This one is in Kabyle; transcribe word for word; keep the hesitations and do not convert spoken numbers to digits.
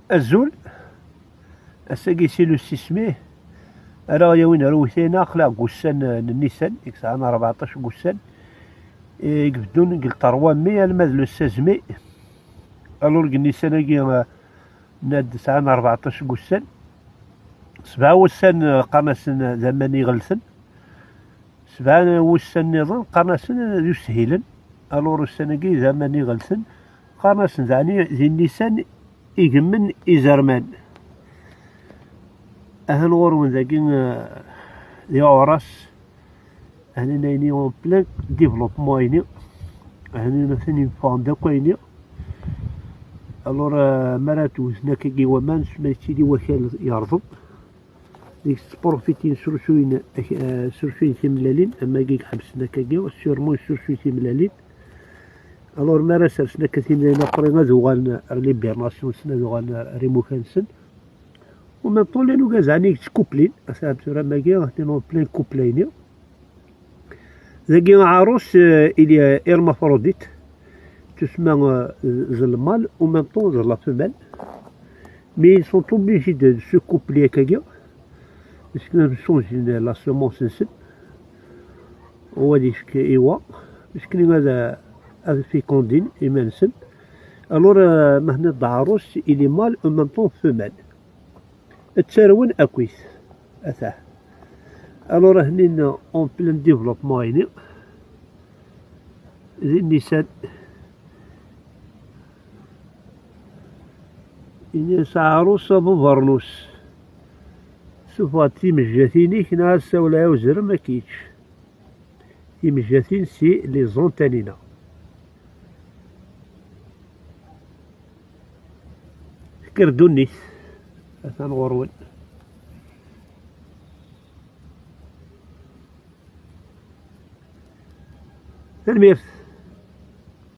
Azul. Ass-agi si le six mai ara ɣ-yawin ar uytay-nneɣ, aql-aɣ deg wussan n Nisan, i yesɛan rbeɛṭac n wussan, i ibeddun deg le trois mai alma d le seize mai. Alors deg Nisan-agi, eh, nna-d sɛan rbeɛṭac n wussan. Sebɛa wussan, eh, qqaren-asen d aman iɣelten. Sebɛa wussan nniḍen qqaren-asen d ushilen. Alors ussan-agi d aman iɣelten, qqaren-asen daɛni di Nisan igemmen izerman. Ahan ɣur-wen dagi, eh, di Ɛuras, ahan ayni en plein développement ayni, ahan atan yeffɣen-d akk ayni. Alors, eh, mi ara t-wten akkagi waman, s ma yettili wakal yerḍeb, deg-s ttprufitin srusuyen, eh, srusuyen timellalin, am wagi i iḥebsen akkagi, sûrement yesrusuy timellalin. Alors, mi ara sersen akka timellalin, après ad uɣalen ar l'hibernation-nsen, ad uɣalen ar, ar imukan-nsen. U même temps, llan ugaz ɛni yettkuplin, asaɛet tura am wagi, atan en plein couple ayni. Dagi aɛarus, eh, il est hermaphrodite, tusma, eh, d le mâle, en même temps d la femelle. Mais ils sont obligés de, de se coupler akkagi, parce que même changent la semence-nsen, u ad yefk iwa, parce que ad, ad fécondin iman-nsen. Alors, eh, ma tenniḍ d aɛarus, il est mâle, en même temps femelle. Ttarwen akkit. Atah. Alors, hnin en plein développement ayni. Di Nisan. Ini-as aɛrus a bu bernus. Sufeɣ-d timejjatin-ik neɣ ad sawleɣ i uzrem ad k-yečč. Timejjatin si les antennes-ina. Tekker ddunit. Atan ɣur-wen. Tanemmirt.